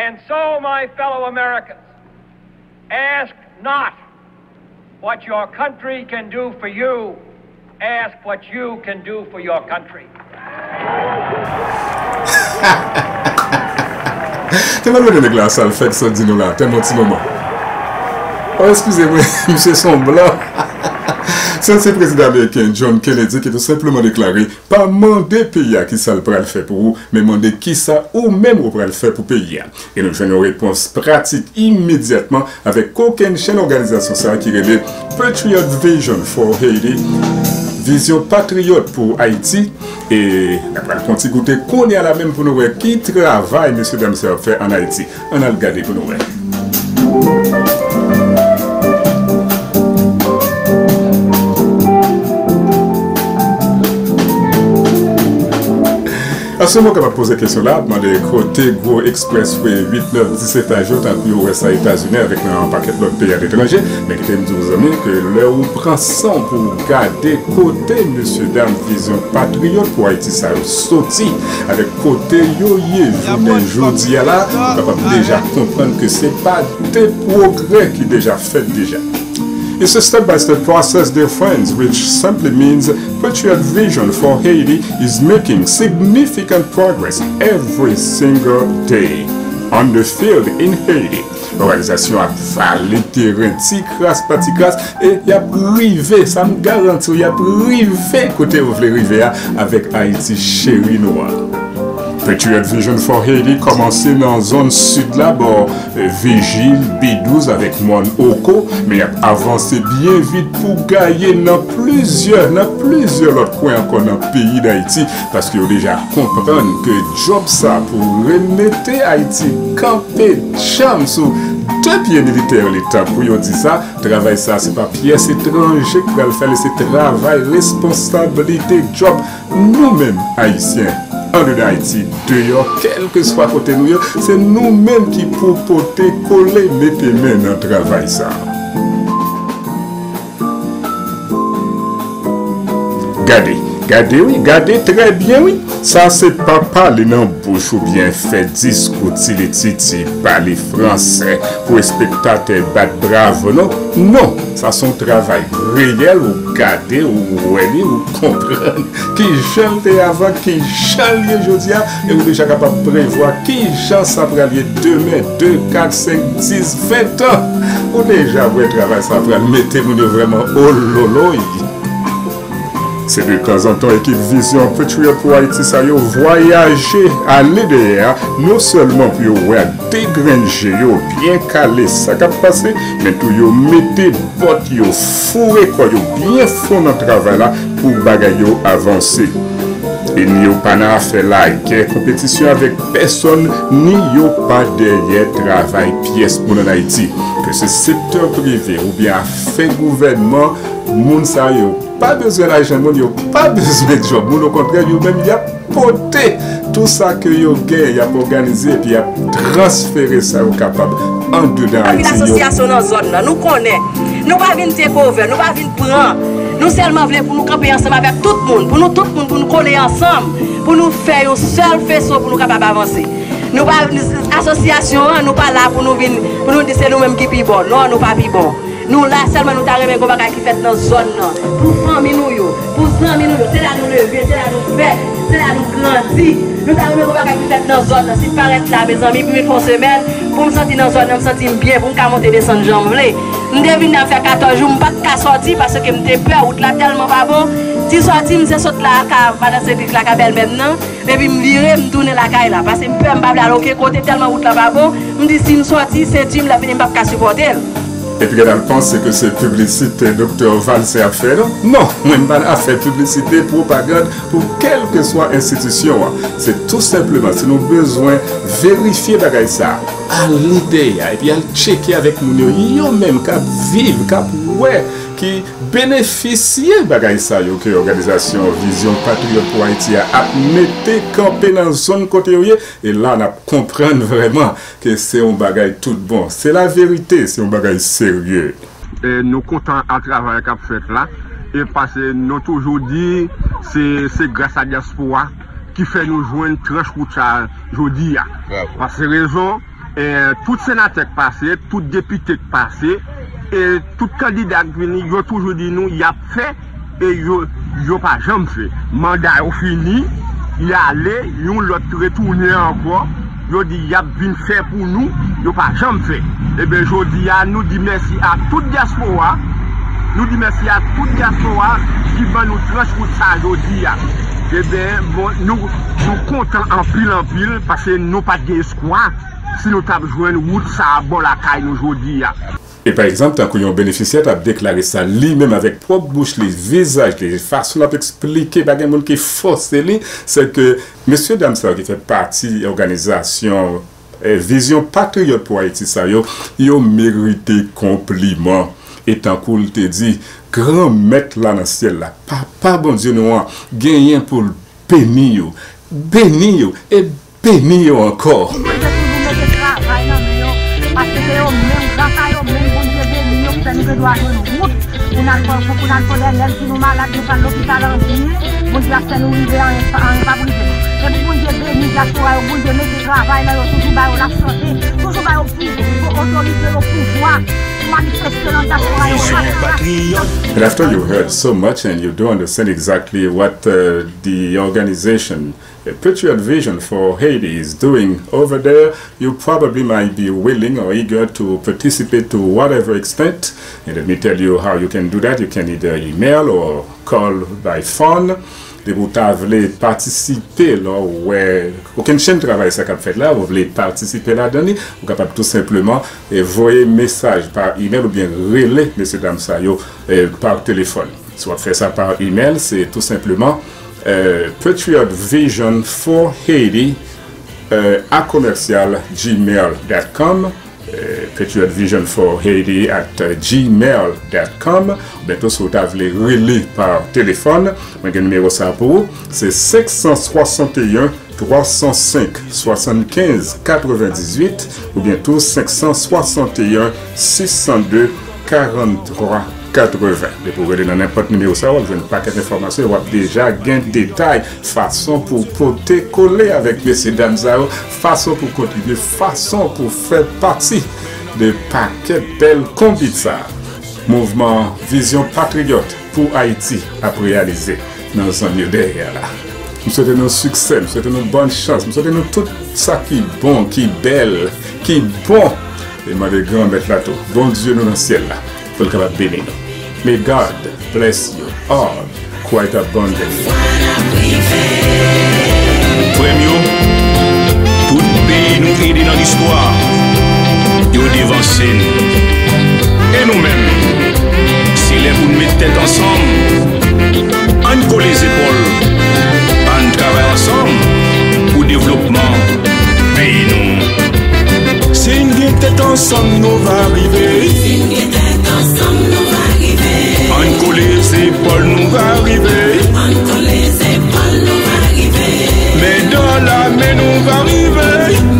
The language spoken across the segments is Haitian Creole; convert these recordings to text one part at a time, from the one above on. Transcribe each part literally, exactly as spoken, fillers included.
And so, my fellow Americans, ask not what your country can do for you, ask what you can do for your country. Te mande nèg la sa l fè k sot di nou la, tèlman ti moman. Oh, eskize mwen, misye se yon blan. Se ansyen prezidan ameriken John Kennedy ki tou senpleman deklare, pa mande peyi a kisa l pral fè pou ou, men mande kisa ou menm ou pral fè pou peyi a. E nou jwenn yon repons pratik imedyatman avèk kokennchenn òganizasyon sa a ki rele Patriot Vision for Haiti, Vizyon Patriyòt pou Ayiti. E n ap pral pran ti goute kounye a la menm pou nou wè ki travay mesye dam sa yo ap fè ann Ayiti. Ann al gade pou nou wè. An se moman w kapab poze kesyon la, ap mande kote gwo ekspreswe uit, nèf, disèt a yo, tankou yo wè sa Etazini avèk nan yon pakèt lòt peyi aletranje. Men kite m di w, zanmi, ke lè ou pran san w pou w gade kote mesye dam Vizyon Patriyòt pou Ayiti sa yo soti, avèk kote yo ye jounen jodi a la, ou kapab deja konprann ke se pa de pwogrè ki deja fèt deja. It's a step by step process, dear friends, which simply means Patriot Vision for Haiti is making significant progress every single day on the field in Haiti. Òganizasyon ap vale teren ti kras pa ti kras e y ap rive, sa m garanti w, y ap rive kote yo vle rive a avèk Ayiti cheri nou an. Patriot Vision for Haiti kòmanse nan zòn sid la, bò Vijil, Bidouz avèk Mòn Oko, men y ap avanse byen vit pou gaye nan plizyè, nan plizyè lòt kwen ankò nan peyi Dayiti, paske yo deja konprann ke djòb sa pou remete Ayiti kanpe djanm sou de pye militè yo, li tan pou yo di sa, travay sa se pa pyès etranje k pral fè l, se travay responsablite djòb nou menm Ayisyen, andedan Ayiti, deyò, kèlkeswa kote nou ye, se nou menm ki pou pote kole, mete men nan travay sa. Gade, gade wi, gade trè byen wi. Sa se pa pale nan bouch oubyen fè diskou tilititi, pale fransè pou espektatè bat bravo non. Non, sa se yon travay reyèl, ou gade, ou wè li, ou konprann kijan l te avan, kijan l ye jodi a, e ou deja kapab prevwa kijan sa pral ye demen, de, kat, senk, dis, ven tan. Ou deja wè travay sa pral mete moun yo vrèman ololoy. Se detanzantan ekip Vizyon Patriyòt pou Ayiti sa yo vwayaje ale dèyè a, non sèlman pou yo wè ak de grenn je yo byen kale sa k ap pase, men tou yo mete bòt yo, foure kò yo byen fon nan travay la pou bagay yo avanse. E ni yo pa nan afè lagè, konpetisyon avèk pèsonn, ni yo pa dèyè travay pyès moun ann Ayiti. Ke se sektè prive oubyen afè gouvènman, moun sa yo pa bezwen lajan moun, yo pa bezwen djòb moun, okontrè, yo menm y ap pote tou sa ke yo gen, y ap òganize epi y ap transfere sa yo kapab andedan Ayiti. Anpil asosyasyon nan zòn nan, nou konnen. Nou pa vin take over, nou pa vin pran. Nou sèlman vle pou nou kanpe ansanm avèk tout moun, pou nou tout moun, pou nou kole ansanm, pou nou fè yon sèl feso pou nou kapab avanse. Nou pa, asosyasyon an, nou pa la pou nou vin, pou nou di se nou menm ki pi bon. Non, nou pa pi bon. Nou la sèlman, nou ta renmen gon bagay ki fèt nan zòn nan. Pou fanmi nou yo, pou zanmi nou yo. Se la nou leve, se la nou fèt, se la nou grandi. Nou ta renmen gon bagay ki fèt nan zòn nan. Si m parèt la, mezanmi, pi vit fè yon semèn, pou m santi nan zòn nan, m santi m byen, pou m ka monte desann jan m vle. M te vin la fè katòz jou, m pa t ka sòti paske m te pè, wout la tèlman pa bon. Ti sòti m, se sot la ka madan Sedrik la, ka bèlmè m nan. Epi m vire, m tounen lakay la. Paske m pè, m pa vle al okenn kote tèlman wout la pa bon. M di si m sòti, se di m lè fini m p ap ka sipòte l. Epi gen nan panse ke se piblisite Doktè Valcin ap fè non. Non, mwen m pa nan afè piblisite, pwopagann pou kèlkeswa enstitisyon an. Se tou senpleman si nou bezwen verifye bagay sa, al lidè a, epi al tcheke avèk moun yo, yo menm k ap viv, k ap wè, ki benefisye bagay sa yo ke òganizasyon Vizyon Patriyòt pou Ayiti a ap mete kanpe nan zòn kote yo ye, e la n ap konprann vrèman ke se yon bagay tout bon. Se laverite, se yon bagay serye. E nou kontan a travay k ap fèt la, e paske nou toujou di se, se gras a dyaspora ki fè nou jwenn tranch wout sa jodi a. Paske rezon, E, tout senatè k pase, tout depite k pase, e tout kandida k vini, yo toujou di nou y ap fè, e yo, yo pa janm fè. Manda yo fini, y ale, yon lòt retounen ankò, yo di y ap vin fè pou nou, yo pa janm fè. Ebyen, jodi a, nou di mèsi a tout dyaspora, nou di mèsi a tout dyaspora ki ban nou tranch wout sa jodi a. Ebyen, bon, nou, nou kontan anpil, anpil, paske nou pa t gen espwa si nou t ap jwenn wout sa a bò lakay nou jodi a. E pa egzanp, tankou yon benefisyè t ap deklare sa li menm avèk pwòp bouch li, vizaj li, fason l ap eksplike, pa gen moun ki fòse li, se ke mesye dam sa yo ki fè pati òganizasyon, eh, Vizyon Patriyòt pou Ayiti sa yo, yo merite konpliman. E tankou l te di, Granmèt la nan syèl la, Papa Bondye nou an, genyen pou l beni yo, beni yo, e beni yo ankò. Bondye toujou mete travay nan men yo, paske se yo menm, gras a yo menm, Bondye beni yo, pou fè nou gen dwa jwenn wout, pou n al pran, pou n al pran dèyè, si nou malad, nou pral lopital an byen, Bondye ap fè nou rive, anyen, anyen p ap rive nou. Epi Bondye beni dyaspora yo, Bondye mete travay nan yo, toujou ba yo lasante, toujou ba yo pou, pou otorite yo pouvwa, pou manifeste nan dyaspora yo. And after you heard so much and you do understand exactly what, uh, the organization, uh, Patriot Vision for Haiti is doing over there, you probably might be willing or eager to participate to whatever extent. And let me tell you how you can do that. You can either email or call by phone. Depi w ta vle patisipe lè w wè okenn chenn travay sa k ap fèt la, ou vle patisipe ladan li, ou kapab tou senpleman, eh, voye mesaj pa email oubyen rele mesye dam sa yo, eh, pa telefòn. Si w ap fè sa pa email, se tou senpleman, eh, Patriot Vision for Haiti, eh, a commercial gmail dot com, eh, Patriot Vision for Haiti at gmail dot com, oubyen tou si w ta vle rele pa telefòn, mwen gen nimewo sa pou ou, se senk san swasanteyen, twa san senk, swasannkenz, katrevendizuit, oubyen tou senk san swasanteyen, sis san de, karanntwa, katreven. Depi w rele nan nenpòt nimewo sa, w ap jwenn pakèt enfòmasyon, w ap deja gen detay, fason pou w pote kole avèk mesye dam sa yo, fason pou w kontribye, fason pou w fè pati de pakèt bèl konbit sa a. Mouvman Vizyon Patriyòt pou Ayiti ap reyalize nan zòn yo dèyè la. M swete nou siksè, m swete nou bòn chans, m swete nou tout sa ki bon, ki bèl, ki bon. E mande Granmèt la tou, Bondye nou nan syèl la, pou l kapab beni nou. May God bless you all quite abundantly. Frè m yo, tout peyi nou ede nan listwa, yo devanse n. E nou menm, se lè pou n met tèt ansanm, ann kole zepòl, ann travay ansanm pou devlopman peyi nou. Si n gen tèt ansanm, nou va rive. Si n gen tèt ansanm, nou va rive. Ann kole zepòl, nou va rive. Ann kole zepòl, nou va rive. Men dan la men, nou va rive.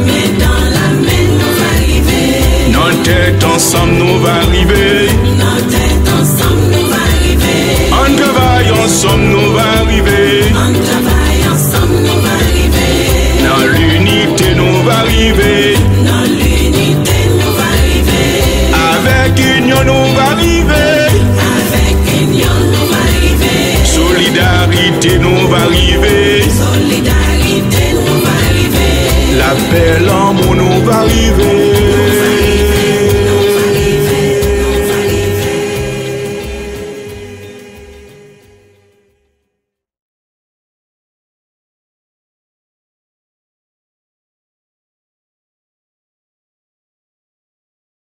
Men dan la men, nou va rive. Nan tèt ansanm, nou va rive. Nan tèt ansanm, nou va rive. Ann travay ansanm, nou va rive. Ann travay ansanm, nou va rive. Nan linite, nou va rive. Nan linite, nou va rive. Avèk inyon, nou va rive. Avèk inyon, nou va rive. Solidarite,